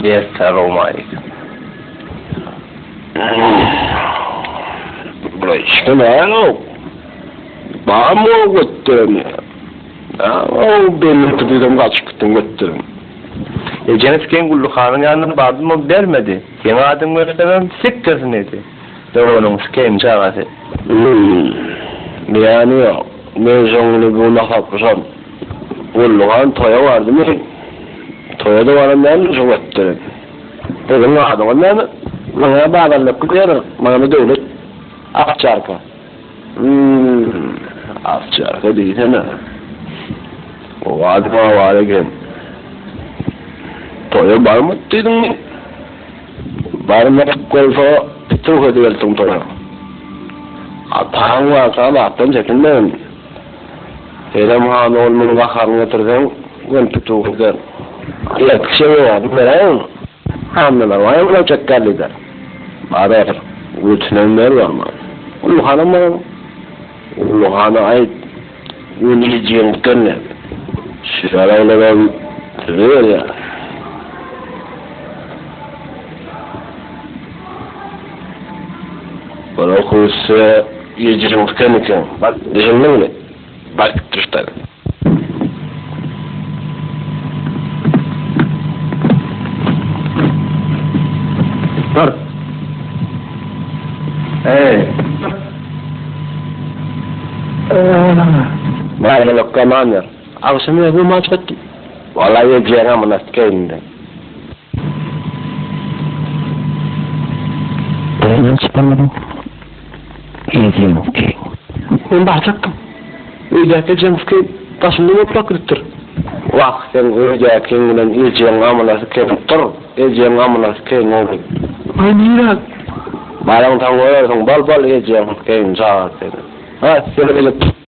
Essalowmaleýkim. Bula işlemäýän-ow. Barmy ol götdüreni? Ow, belli diýsem gaçyp gitdiň götdüren. Ejeňi sikeýin Gully hanyň ýanyna bardym ol bermedi. Seň adyňy bersemem sikdirsin diýdi. Doganyň sikeýin çagasy. Ýany ýok. Men şoň bilen bu gün hasaplaşaryn. Gully han toýa bardymy? Toýa-da baran däldir şo götdüren. Siziň adyňyz näme? Maňa Bazarlykly diýerler. Maňa-da Döwlet. Awçarka. Hum, awçarka diýsene. Gowy adam-a bar eken. Toýa barmady diýdiňmi? Barmadyk bolsa, pituh edibersiň toýa. Ataň barka zatdan çekinmegin. Senem han oglunyň gaharyny getirseň, göni pituh eder. Ýetişe jogabyny beräýiň. Handan baýam bilen çekgär diýder. Barar, götünem ber barman. Uly hanam barar. Uly hana aýt, göni ýejegiň tükendi. Şäraýlaram size berýär. Bir okuwçy ýejegiň tükendi eken. Bak, düşündiňmi? Bak, düşdüm. Dur. Eý. Baýramlyk komandir. Agşam özüme maç etdim. Walla ejeňe amana sikeýin indi. Öýünden çykarmadyň. Ejeň sikeýin. Men barjakdym. Öýdäki ejeň sikeýin daşymdan otlap gidipdir. Wah, seň öýdäkiň bilen ejeň amyna sikeýin. Tur, ejeň amyna sikeýin ogly. Aý nirä? Baraňsoň görersiň, bol bol ejeň sikeýin çaga seni. Ha, seni bilip.